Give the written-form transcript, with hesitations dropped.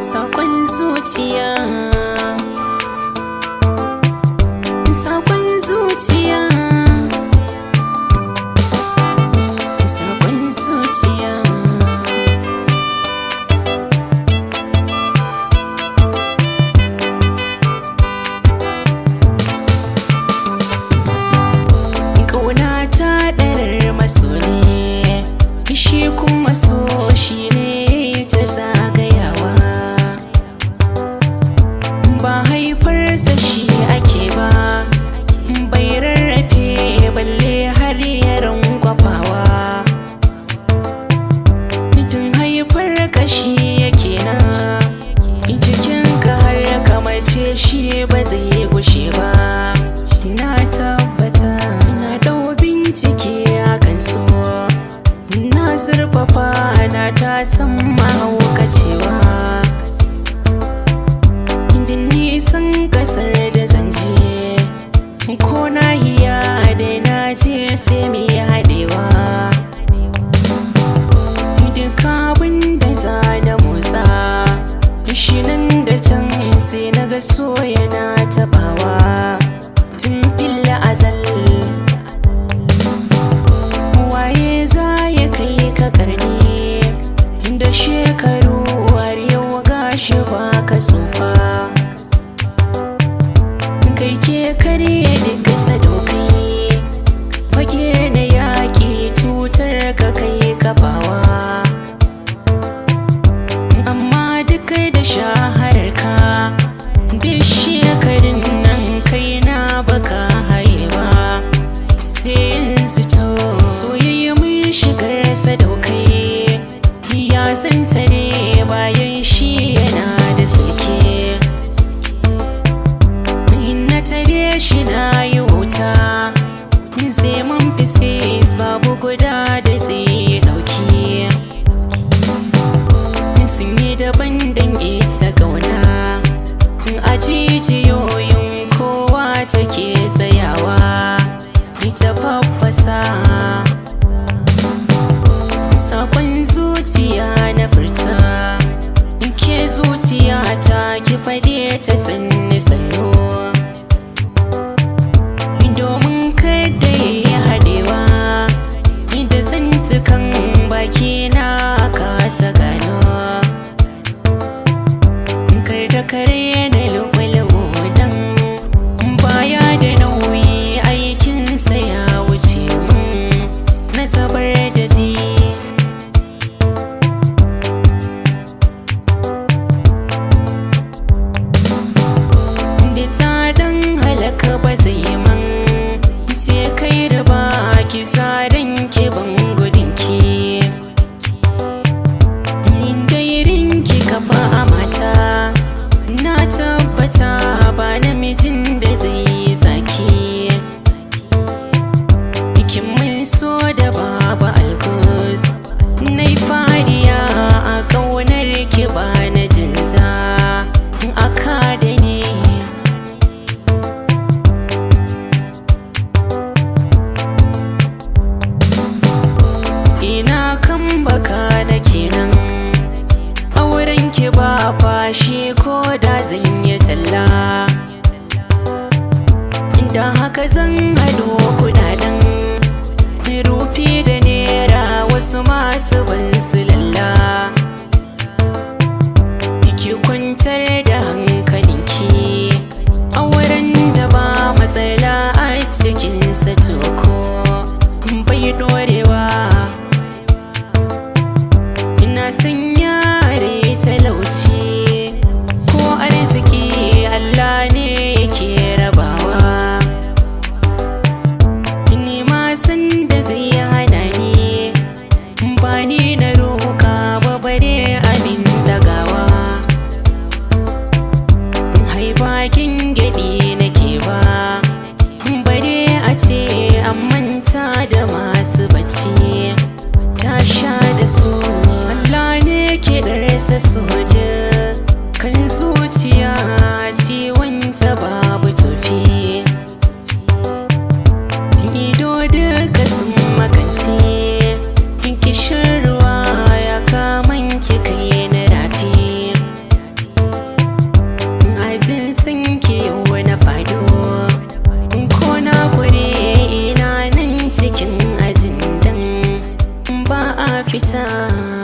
Sakon zuciya, sakon zuciya, sakon zuciya. Ƙauna ta ɗarar maso ne, shi kuma so shi ne ta zagayawa. Ba haifarsa shi ake ba, bai rarrafe balle har ya rangwafawa. Tun haifar ka shi yake nan, jikinka har kamace shi ba zai gushe ba. Na tabbata na dau bincike a kan so, na zurfafa na ta san mahaukacewa. Din nisan kasar da zan je, ko nahiya da na je sai mu yi haɗewa. Duk abin da za na motsa, shi nan da can sai na ga so yana taɓawa. Tun fil azal, waye za ya kai ka karni da shekaru har yau gashi ba ka tsufa. Kai ke karye duka sadaukai, fage na yaƙi tutar ka kai kafawa. Amma duk da shahararka, duk shekarun nan kai na baka haye ba. Sai yanzu to soyayya mun shigar sadaukai, ya zanta ne bayan shi yana da sake. In na tare shi na yi wuta, sai mun fi sis babu guda da zai ɗauki. Sun yi daban dan ita ƙauna, a jijiyoyin kowa take tsayawa, ita faffasa. Sakon zuciya na furta, ke zuciya ta ki fade ta sannu sannu. Domin kada ya yi haɗewa da zantukan baki na kasa gano. Kar da kare na lu'u dan baya da nauyi aikinsa ya wuce mun na zabar da ji. Daɗin halaka ba zai man ce kai da ba ki saran ki ban gudunki. Dairin ki kafa a mata, na tabbata ba namijin da zai yi zaki. Kin mun so da babu alkus, nai fariya a ƙaunar ki ba na jinza aka da ni. Ina kan baka na kenan, auren ki ba fashi ko da zan yi talla. Da haka zan haɗo kudaden rufi da nera wasu masu ban su lalla. Ki kwantar da hankalinki, auren da ba matsala a cikinsa toko bai dorewa. Ina son yare talauci ko arziki Allah ne yake rabawa. Ni ma san da zai hana ni, ba ni na roka ba bare abin dagawa. Hai bakin gyaɗi nake ba, bare a ce an manta da masu bacci. Ta sha da su, Allah ne ke ɗarsa su da kan zuciya ciwon ta babu tofi. Ido duka sun makance, kishin ruwa ya kaman ki kai na rafi. Ba a fita.